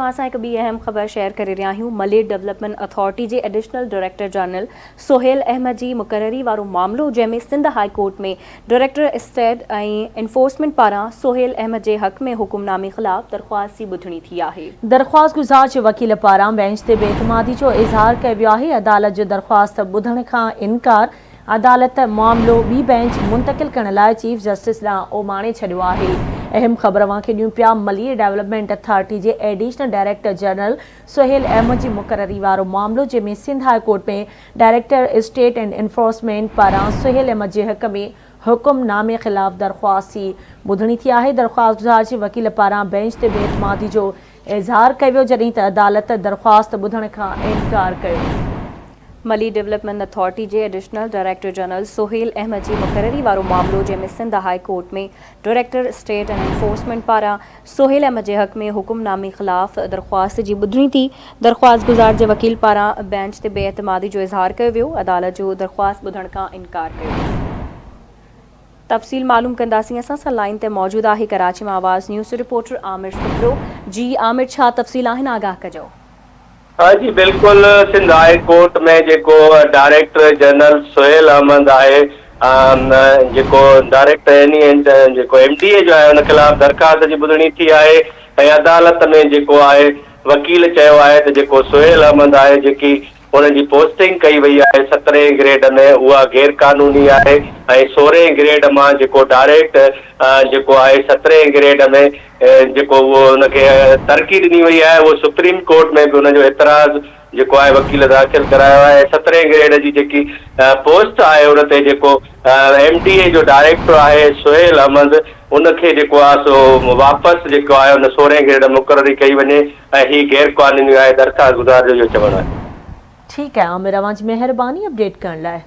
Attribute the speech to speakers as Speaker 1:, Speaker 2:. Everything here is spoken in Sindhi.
Speaker 1: اوهان سان هڪ ٻي اهم خبر شيئر ڪري رهيا آهيون، ملير ڊولپمينٽ اٿارٽي جي additional director general Sohail Ahmed جي مقرري وارو معاملو جنهن ۾ Sindh high court ۾ director estate ۽ enforcement پاران سهيل احمد جي حق ۾ حڪم نامي خلاف درخواست جي ٻڌڻي ٿي آهي.
Speaker 2: درخواستگذار جي وڪيل پاران بئنچ تي بي اعتمادي جو اظهار ڪيو ويو آهي، عدالت جو درخواست ٻڌڻ کان انڪار، عدالت معاملو ٻي بئنچ منتقل ڪرڻ لاء چيف جسٽس ڏانهن اماڻي ڇڏيو آهي. اهم خبر اوهان کي ڏيون پيا ملير ڊولپمينٽ اٿارٽي جي additional director general Sohail Ahmed جي مقرري وارو معاملو جنهن ۾ Sindh high court ۾ director estate and enforcement پاران سهيل احمد جي حق ۾ حڪم نامي خلاف درخواست جي ٻڌڻي ٿي آهي درخواستگذار جي وڪيل پاران بئنچ تي بي اعتمادي جو اظهار ڪيو ويو جڏهن ته عدالت درخواست ٻڌڻ کان انڪار ڪيو.
Speaker 1: ملي ڊولپمينٽ اٿارٽي جي additional director general Sohail Ahmed جي مقرري وارو معاملو جنهن ۾ Sindh high court ۾ director estate and enforcement پاران سهيل احمد جي حق ۾ حڪم نامي خلاف درخواست جي ٻڌڻي ٿي، درخواستگذار جي وڪيل پاران بئنچ تي بي اعتمادي جو اظهار ڪيو ويو، عدالت جو درخواست ٻڌڻ کان انڪار ڪيو ويو. تفصيل معلوم ڪنداسين اسان سان لائين تي موجود آهي ڪراچي مان آواز نيوز جو رپورٽر عامر سومرو جي عامر ڇا تفصيل آهن آگاهه ڪجو.
Speaker 3: ها جي بلڪل سنڌ هاء ڪورٽ ۾ جيڪو ڊائريڪٽر جنرل سهيل احمد آهي جيڪو ڊائريڪٽر اين اي جيڪو ايم ڊي اي جو آهي ان خلاف درخواست جي ٻڌڻي ٿي آهي ۽ عدالت ۾ جيڪو آهي وڪيل چيو آهي ته جيڪو سهيل احمد آهي جيڪي ان جي پوسٽنگ ڪئي وئي آهي سترهين گريڊ ۾ اها غير قانوني آهي ۽ سورهين گريڊ مان جيڪو ڊائريڪٽ جيڪو آهي سترهين گريڊ ۾ جيڪو اهو ان کي ترقي ڏني وئي آهي اهو سپريم ڪورٽ ۾ به ان جو اعتراض جيڪو آهي وڪيل داخل ڪرايو آهي ۽ سترهين گريڊ جي جيڪي پوسٽ آهي ان تي جيڪو ايم ڊي اي جو ڊائريڪٽر آهي سهيل احمد ان کي جيڪو آهي سو واپس جيڪو آهي ان سورهين گريڊ مقرري ڪئي وڃي ۽ هي غير قانوني آهي درخواست گذار جو اهو چوڻ آهي.
Speaker 2: ٺيڪ آهي عامر اوهان جي مهرباني اپڊيٽ ڪرڻ لاء.